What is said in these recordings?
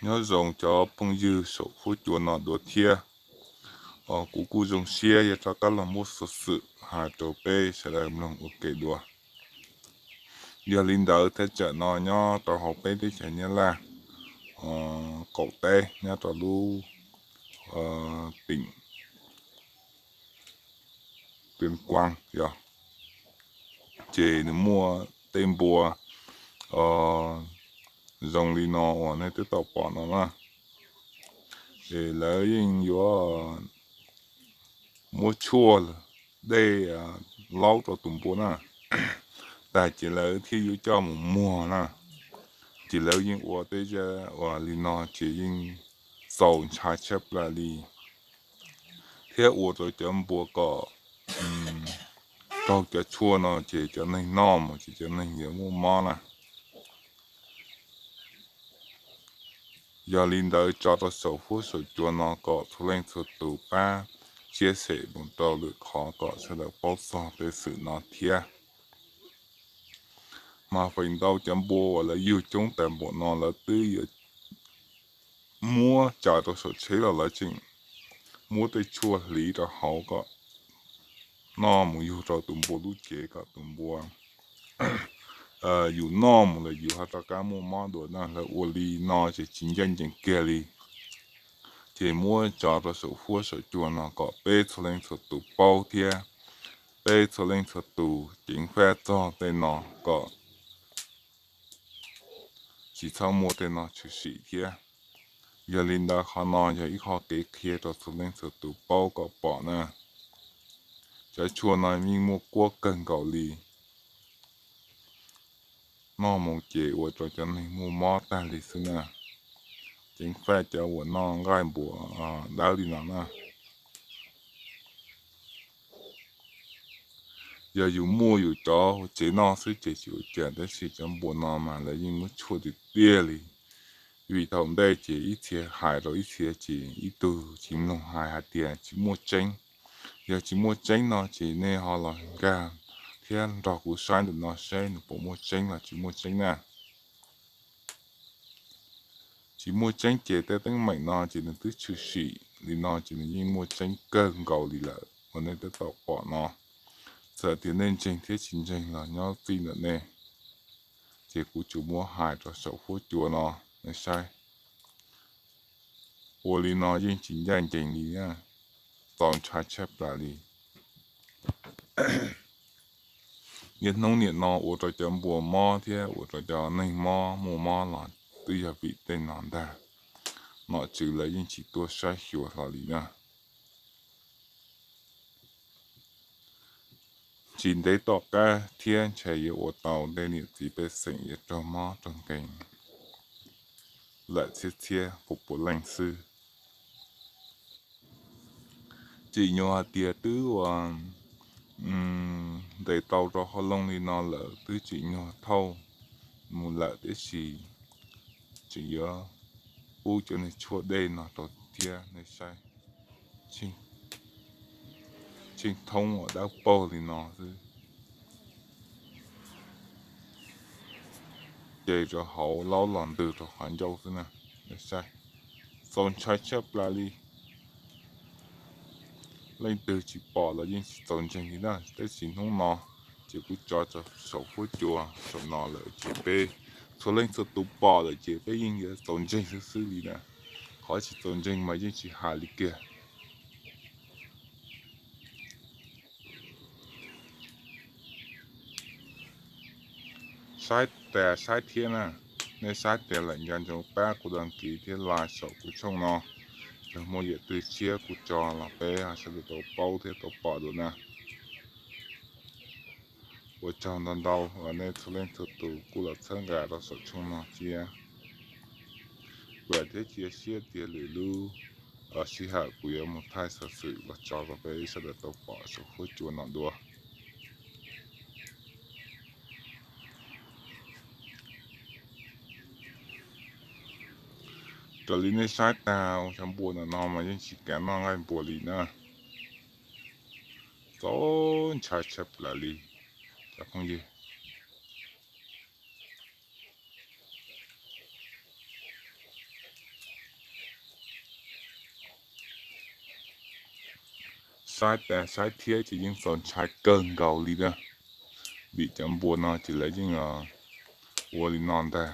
Nyob zoo cov phooj ywg saum huab cua no dua thiab. Kuv kuj zoo siab yog rov qab los muab xov xwm hais rau peb sawv daws mloog ua ke dua. Yog li ntawd thaj tsam no nyob rau hauv peb teb chaws Nyab Laj qaum teb nyob rau lub teem Tuyên Quang yog, ces nws muaj tej npua zoo li no uas nej twb tau pom no na. Ces lawv yeej yuav muab tshuaj dej laub rau tus npua na, tag ces lawv thiaj yuav coj mus muag na. Ces lawv yeej ua tej zaj uas li no ces yeej txaus ntshai tshaj plaws li, thiab ua rau cov npua kom raug cov tshuaj no ces cov neeg noj mus ces cov neeg yuav muaj mob na. Yog li ntawd tso rau saum huab saum cua no kom txhua leej txhua tus pab share mus rau lwm qhov kom sawv daws paub txog tej xwm no thiab. Mas feem ntau cov npua uas lawv yug coob tas npaum no lawv twb yuav muab tso rau saum tsheb los lawv tseem muab tej tshuaj hliv rau hauv kom noj mus yug rau tus npua lub cev kom tus npua yus noj mus lawm yus ho rov qab muaj mob dua na. Lawv ua li no ces tsis ncaj ncees kiag li. Ces muab tso rau saum huab saum cua no kom peb txhua leej txhua tus paub thiab peb txhua leej txhua tus ceev faj txog tej no kom tsis txhob muaj tej no tshwm sim thiab. Yog li ntawd qhov no yog ib qho kev qhia rau txhua leej txhua tus paub kom pom na. Cov tshuaj no yeej muaj kuab kawg nkaus li, noj mus ces ua rau cov neeg muaj mob tag li xwb na. Ceev faj cov uas noj nqaij npua dawb li no na. Yog yus muaj yus cov hauv tsev noj xwb ces tsis ua cas, tab sis cov npua no mas lawv yeej muab tshuaj tiag tiag li. Vim thaum ntej ces ib txhia hais rau ib txhia ces ib tug tsis mloog hais hais tias tsis muaj tseeb. Yog tsis muaj tseeb no ces nej ho los nkag thiab nrog kuv saib ntawm no seb nws puas muaj tseeb los tsis muaj tseeb na. Tsis muaj tseeb ces tej teeb meem no ces nws twb tshwm sim li no ces nws yeej muaj tseeb kawg nkaus li lawm uas nej twb tau pom no. Txawm tias nej ntseeg thiab tsis ntseeg los nyob txij ntawm nej, ces kuv tsuas muab hais rau saum huab cua no nej saib. Ua li no yeej tsis ncaj ncees li, txaus ntshai tshaj plaws li. Niaj hnub niam no ua rau cov npua mob thiab ua rau cov neeg mob muaj mob los twb yog vim tej no ntag. Nom tswv lawv yeej tsis tuaj saib xyuas hlo li na. Tsis ntev tom qab thiab ntshai yuav ua tau tej niam txiv pej xeem yuav raug mob raug nkeeg lawm txhiab txhiab pua pua leej xwb. Tsim nyuag hais tias twb ua ntes tau rau hauv loo li no lawm twb tsim nyuag thauj mus lawm tiam sis tseem yuav pub cov niag tshuaj dej no rau thiab nej saib. Tsheej thoob uas dawb paug li no xwb, ces rau hauv laub los ntws rau qhov ncauj xwb na. Nej saib, txaus ntshai tshaj plaws li. Leej twg tsis pom los yeej tsis txaus ntseeg li na, tab sis hnub no ces kuv tso saum huab cua saum no lawm ces peb txhua leej txhua tus pom lawm ces peb yeej yuav txaus ntseeg xwb xwb li na. Qhov tsis txaus ntseeg mas yeej tsis hais li kiag. Saib tas saib thiab na, nej saib tas lawm nco ntsoov pab kuv đăng ký thiab like saum kuv channel no, yog muaj yam twg tshiab kuv tso los peb sawv daws tau paub thiab tau pom dua na. Ua tsaug ntau ntau uas nej txhua leej txhua tus kuj los txhawb nqa rau saum channel no thiab. Vam thiab cia siab tias lwm lub sij hawm kuv yuav mus thaij xov xwm los tso rau peb sawv daws tau pom saum huab cua no dua. Raws li nej saib tas, cov npua ntawm no mas yeej tsis kam noj nqaij npua li na. Txaus ntshai tshaj plaws li cov phooj ywg. Saib tas saib thiab ces yeej txaus ntshai kawg nkaus li na, vim cov npua no ces lawv yeej ua li no ntag.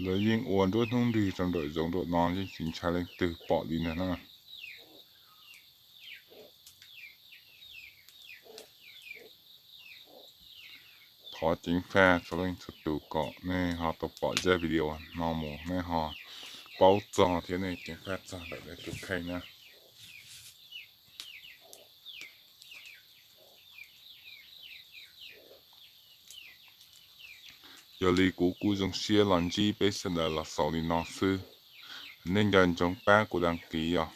Lawv yeej ua nruab hnub nrig rau nraum zoov nraum no yeej tsis ntshai leej twg pom li ntag na. Thov ceev faj txhua leej txhua tus kom nej ho tau pom zaj video no mus nej ho paub txog thiab nej ceev faj txog ntawm nej tus kheej na. Yog li kuv kuj zoo siab los ntsib peb sawv daws los xaus li no xwb. Nej nco ntsoov pab kuv đăng ký os,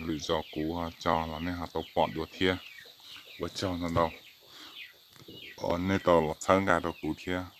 lwm zaus kuv ho tso los nej ho tau pom dua thiab. Ua tsaug ntau ntau, nej tau los txhawb nqa rau kuv thiab.